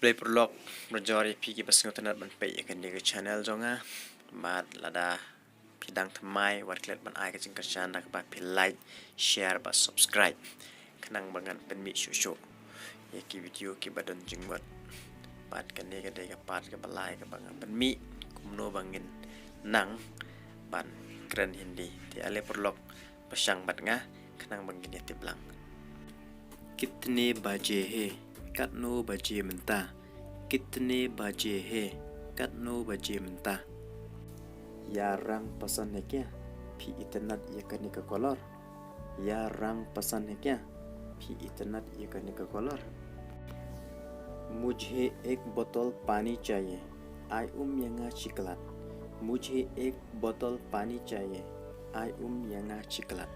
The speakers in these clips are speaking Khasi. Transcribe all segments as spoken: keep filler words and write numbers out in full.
Khublei paralok, bad jur ïa phi kiba sngewtynnat ban peit ïa kane ka channel jong nga. Bad lada phi dang thymmai, wat klet ban ai ka jingkyrshan da kaba phi like, share bad subscribe, khnang ba ngan pynmih shuh shuh ïa ki video kiba don jingmut. Bad kane ka dei ka part kaba lai kaba ngan pynmih kumno ba ngin nang ban kren Hindi. Te ale paralok, pyrshang bad nga khnang ba ngin ïa tip lang. Kitne baje hai? Katno baje mynta? Kitne baje hai? Katno baje mynta? Ye rang pasand hai kya? Phi itynnat ïa kane ka colour? Ye rang pasand hai kya? Phi itynnat ïa kane ka colour? Mujhe ek bottle pani chahiye. Ai um ïa nga shi klat. Mujhe ek bottle pani chahiye. Ai um ïa nga shi klat.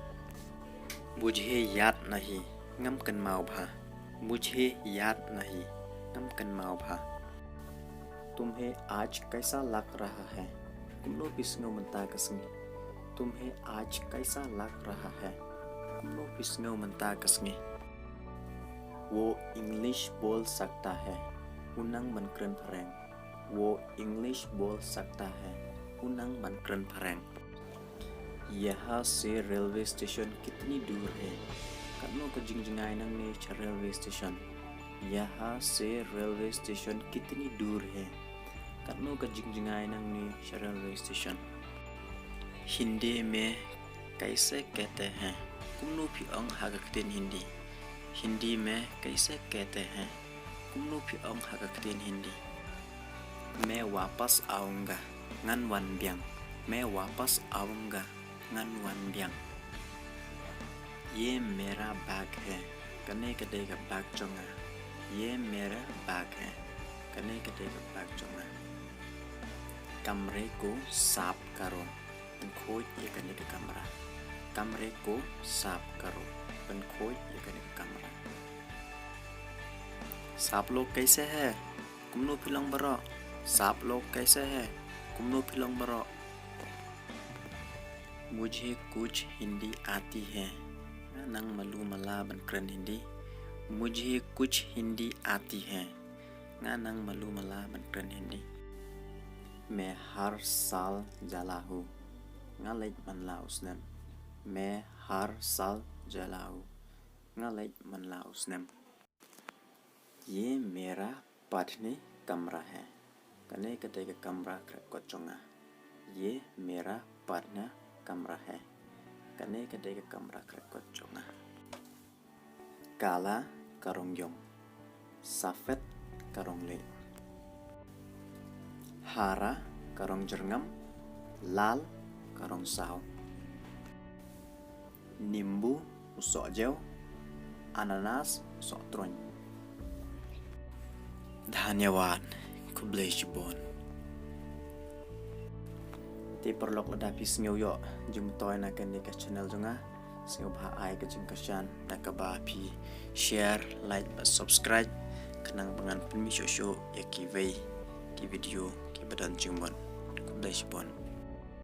Mujhe yaad nahi, ngam kynmaw bha. Mujhe yaad nahi, ngam kynmaw bha. Tumhe aaj kaisa lag raha hai? Kumno phi sngew mynta ka sngi? Tumhe aaj kaisa lag raha hai? Kumno phi sngew mynta ka sngi? Wo English bol sakta hai. U nang ban kren phareng. Wo English bol sakta hai. U nang ban kren phareng. Yahan se railway station kitni dur hai? Katno ka jingjngai nangne sha railway station? Yahan se railway station kitni dur hai? Katno ka jingjngai nangne sha railway station? Hindi mein kaise kehte hain? Kumno phi ong ha ka ktien Hindi? Hindi mein kaise kehte hain? Kumno phi ong ha ka ktien Hindi? Main wapas aaunga, ngan wan biang. Main wapas aaunga, ngan wan biang. Ye mera bag hai. Kane ka dei ka bag jong nga. Ye mera bag hai. Kane ka dei ka bag jong nga. Kamre ko saaf karo. Pynkhuid ïa kane ka kamra. Kamre ko saaf karo. Pynkhuid ïa kane ka kamra. Saap log kaise hai? Kumno phi long baroh? Saap log kaise hai? Kumno phi long baroh? Mujhe kuch Hindi aati hai. Nga nang malu mala ban kren Hindi. Mujhe kuch Hindi aati hai. Nga nang malu mala ban kren Hindi. Main har saal jala hu. Nga leit man la u snem. Main har saal jala hu. Nga leit man la u snem. Ye mera padhne kamra hai. Kane ka dei ka kamra khreh kot jong nga. Ye mera padhne kamra hai. Kane ka dei ka kamra khreh kot jong nga. Kala ka rong ïong. Safed ka rong lieh. Hara ka rong jyrngam. Lal ka rong saw. Nimbu u soh jew. Ananas u soh truiñ. Dhanyawad, khublei shibun. Te paralok, lada phi sngew ïoh jingmyntoi na kane ka channel jong nga, sngewbha ai ka jingkyrshan da kaba phi share, like bad subscribe, khnang ba ngan pynmih shuh shuh ïa kiwei ki video kiba don jingmut. Khublei shibun.